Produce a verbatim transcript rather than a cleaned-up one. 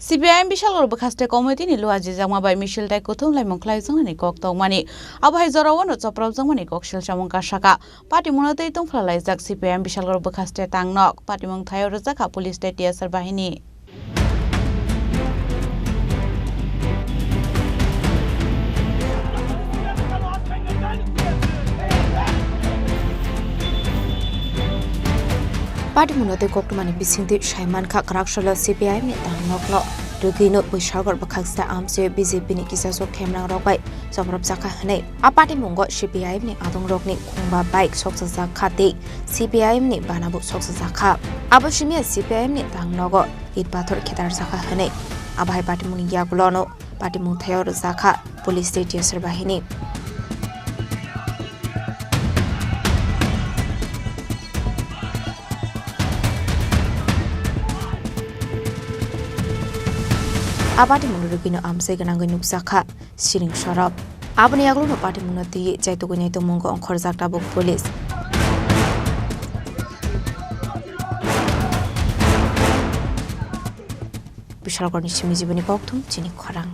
C P I M Bishalgarh bwkhaste committee ni luajijakma bai misil tai kuthum laimung khlaijaknani kok tongmani. Abo hai jorao no chopropjakmani kok silchamung kasaka. Patimungno tei tongphlalaijak C P I M Bishalgarh bwkhaste tangnok. Patimung thaio rwjakha police tei T S R bahini. Patimungno tei koktwmani bisingtwi saimankha kwraksalo C P I M ni tangnokno rwgwino Bishalgarh bwkhakste amchoi B J P ni kisasok khemrangrok bai chopropjakha hwnwi. A patimungo C P I M ni adongrokni khungba bike sokchajak kha tei C P I M ni banabo sokchajak kha. Abo simi C P I M ni tangnogo it pathor khetarjak kha hwnwi. Abo hai patimungni yagulono patimung thaio rwjak kha police tei T S R bahini. A patimung rwgwino amchoi gwnangwi nukjak kha siring sorop. Aboni yagulono patimungno twiwi chaitugwi naitukmungo ongkhorjak tabuk police. Bishalgarhni simi jiboni kokthum chini khorang.